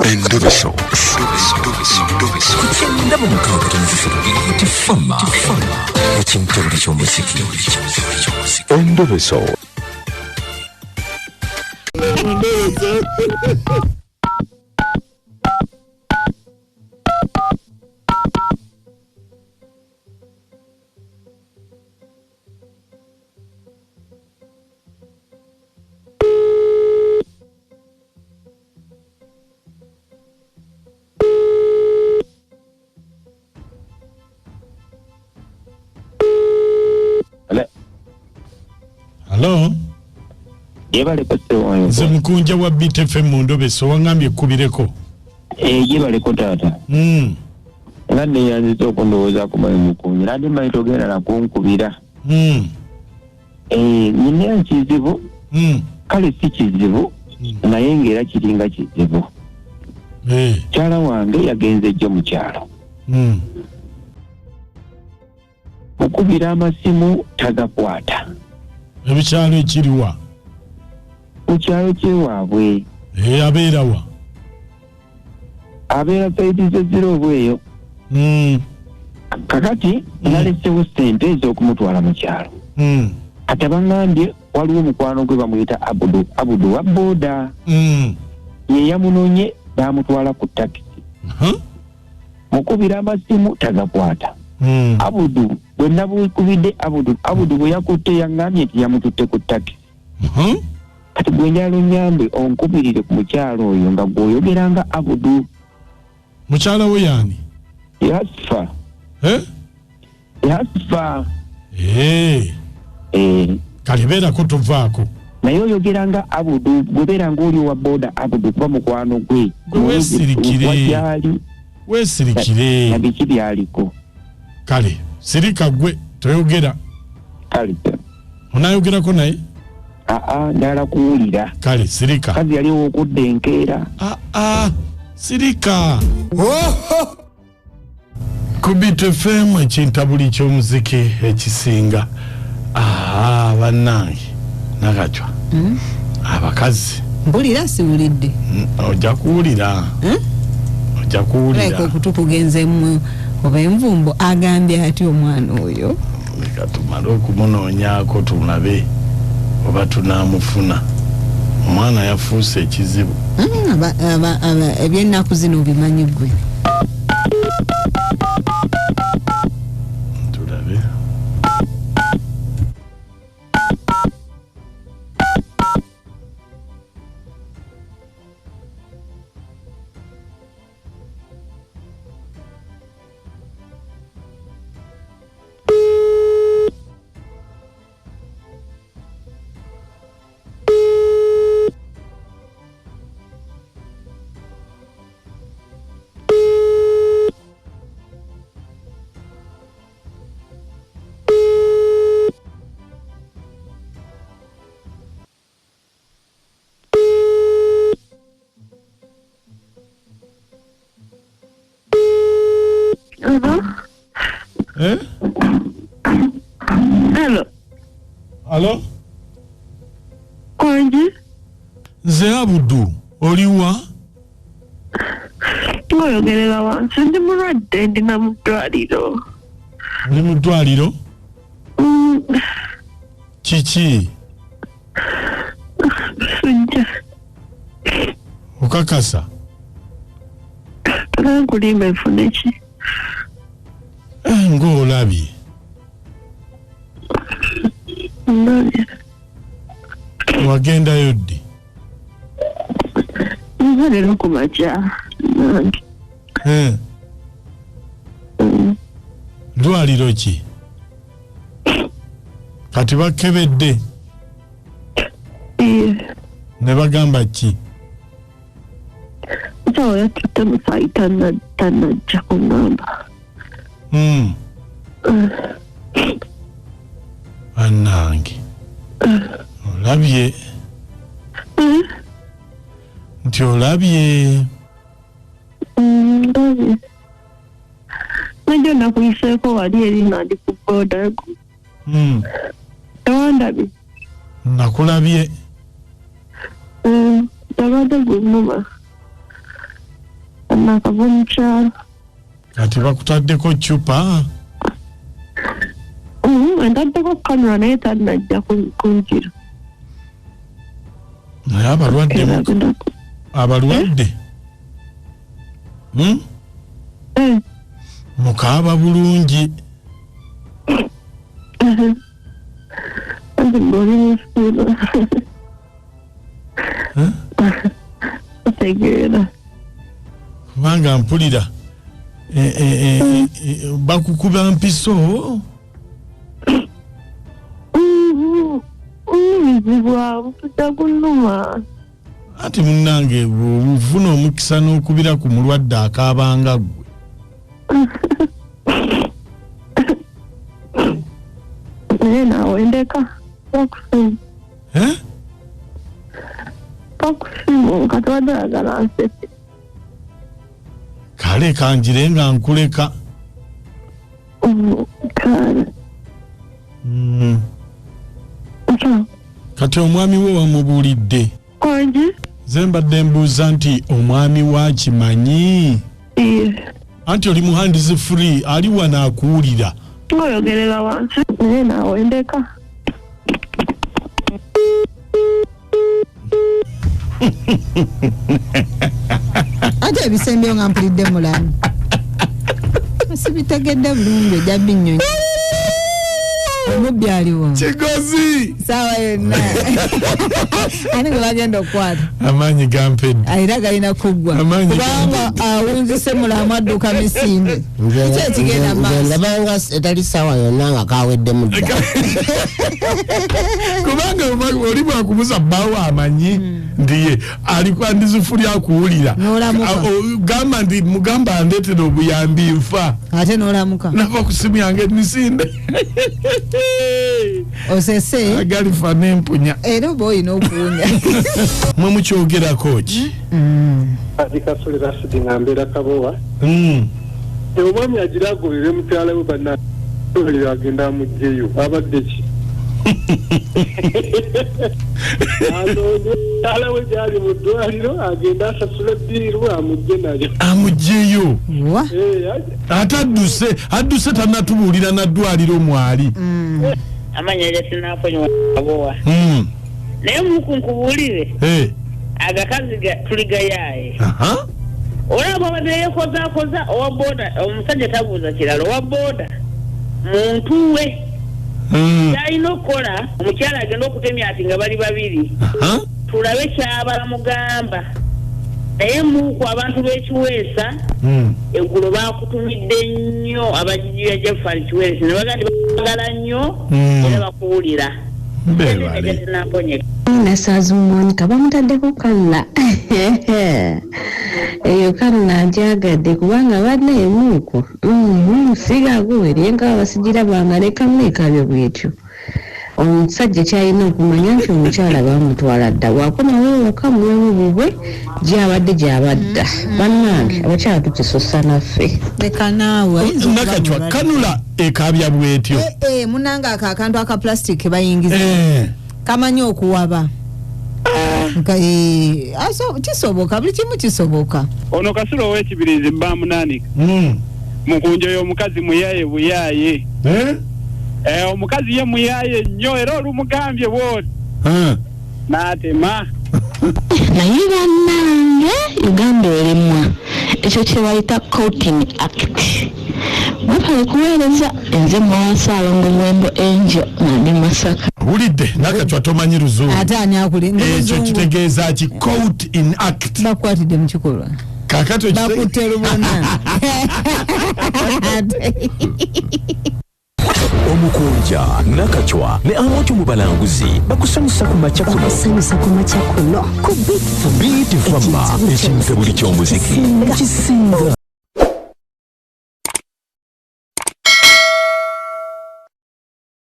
Endobeso. 6.3 ekimutebuli ky'omuziki. Endobeso. Hello? Nze mukunja wa BTFM mu Ndobeso, wangambye ekkubireko. Gyebaleko taata. Era neeyanziza okundowooza ku mmanyi mukunja, era ndi mmanyi togenda nakunkubira. Nina ekizibu, kale si kizibu, naye ng'era kiringa kizibu. Mukyala wange yagenze jjo mu kyalo. Mukubira amasimu tagakwata. Ebikyalo ekiriwa? Mu kyalo kyewaabwe. Abeera wa? Abeera sayidi z'eziroobo eyo. Kakati nalesewo ssente ez'okumutwala mu kyalo. Kati abaŋŋambye waliwo mukwano gwe bamuyita Abudu, Abudu wa booda. Ye yamunonye n'amutwala ku takisi. Mukubira amasimu tagakwata. Abudu bwe nabukubidde Abudu, Abudu bwe yakutte yaŋŋambye nti yamututte ku takisi. Kati gwe njagala onnyambe onkubirire ku mukyalo oyo nga gw'oyogera nga Abudu. Mukyala we y'ani? Yasifa. Yasifa. Kale beerako tovaako. Naye oyogera nga Abudu, gwe ng'oli owa booda Abudu kuba mukwano gwe. Gwe weesirikire. Weesirikire. Na biki by'aliko. Kale, sirika gwe toyogera. Kale. Onaayogerako naye? Njagala kuwulira. Kale, sirika. Kazi yaliwo okudda enkeera. Sirika. Ku BTFM ekintabuli ky'omuziki ekisinga. Bannange, Nakacwa. Abakazi. Mpulira siwulidde. Ojja kuwulira. Ojja kuwulira. Leka okutu kugenzeemu oba envumbo agambye ati omwana oyo. Leka tumale okumunoonyaako tulabe oba tunaamufuna. Omwana yafuuse ekizibu. Ebyennaku zino obimanyi ggwe. Tulabe. Hello. Hello? Kwanji? Nze Abudu, oliwa? Ngoyogerera wansi, ndi mulwadde, ndi na mu ddwaliro. Oli mu ddwaliro? Kiki? Musujja. Okakasa? Nkulimba nfune ki? Ng'olabye. Ndabye. Wagendayo ddi? Nze leero ku makya. Ddwaliro ki? Kati bakebedde? Ne bagamba ki? Musawo yatutte musaayi tannajja kuŋŋamba. Bannange. Olabye. Nti olabye. Ndabye. Najjo nakuyiseeko wali eri nga ndi ku booda. Tewandabye? Nakulabye. Nabadde gunnuma. Nakava omukyalo. Kati bakutaddeko ccupa? Entaddeko kamera naye tannajja kunjira. Naye abalwadde abalwadde mukaaba bulungi. Kubanga mpulira bakukuba mpiso. Ate munnange bw'ofuna omukisa n'okubira ku mulwadde akaabanga ggwe. Naye naawe ndeka bakusimu. Bakusimu kati wadde oyagala nseke. Kale kanjire nga nkuleka. Kale. Kati omwami we wamubuulidde? Kwangi? Nze mbadde mbuuza nti omwami wa kimanyi? Anti oli muhandizi free, ali wano akuwulira. Ng'oyogerera wansi naye naawe ndeka. Ate ebisembyeyo nga mpulidde mulamu. Sibitegedde bulungi ojja binnyonyi. Omubbi aliwo. Kigozi! Saawa yonna. Ani gwe bagenda okukwata? Amaanyi gampedde. Era galina kuggwa. Kubanga awunzise mulamu adduka misinde. Kiki ekigenda mu maaso? Ndabanga etali ssaawa yonna nga kaweddemu dda. Kubanga oli bwakubuza bbaawo amanyi nti ye alikwandizifu lyakuwulira. Gamba nti mugamba andeetera obuyambi nfa. Ate n'olamuka. Nava ku ssimu yange emisinde. Osese. Agalifa n'empunya. Era oba olina okuwunya. Mwe mukyogerako ki? Adi Kasule Rasidi nga mbeera Kabowa. Omwami agira agobere mukyala we bannange agenda amuggyeyo abadde ki? Mukyala we gy'ali mu ddwaliro agenda asasule bbiiru amuggye nayo. Amuggyeyo? Ate adduse tannatubuulira na ddwaliro mwali. Amanya gye Kabowa. Naye muku nkubuulire. Agakazi tuligayaaye. Olaba abadde yeekozaakoza owa booda omusajja tabuuza kirala owa booda muntu we. Ky'alina okukola omukyala agenda okutemya ati nga bali babiri. Tulabe ky'aba mugamba. Naye muku abantu b'ekiweesa eggulo baakutumidde nnyo abajiji ya Jeffrey Kiweesa ne bagamba nti baagala nnyo era bakuwulira. Nasaazi Monica bamutaddeko kanna. Eyo kanna ngyagadde kubanga bannaye muuku sigagoberye nga basigirabanga lekamu ekabyo bwetyo. Omusajja kyalina okumanya nti omukyala bamutwala dda bw'akomawo ewaka mulamu bubwe gy'abadde gy'abadda. Bannange abakyala tukisussa naffe. Leka naawe. Nakacwa kanula ekabya bwetyo. Munnange ako akantu aka plastic ke bayingiza. Kamanyi okuwaba. Kisoboka buli kimu kisoboka. Ono Kasule ow'Ekibirizi mba munaanika. Mukunjo y'omukazi muyaye buyaye. Omukazi ye muyaye nnyo era olumugambye bw'oti. N'atema. Naye bannange Uganda eremwa ekyo kye bayita Courting Act. Mwebale kuweereza nze Mwasaalongo Mwembo Angel nga ndi Masaka. Wulidde Nakacwa tomanyi Luzungu. Ate ani akulinda Ekyo kitegeeza ki Court in Act? Bakukwatidde mu kikolwa. Kaakati bakutte lubona. Omukunja Nakacwa ne Amocho Mubalanguzi bakusanyusa ku makya kuno. Bakusanyusa ku makya kuno ku Beat Fama ekintu buli ky'omuziki ekisinga.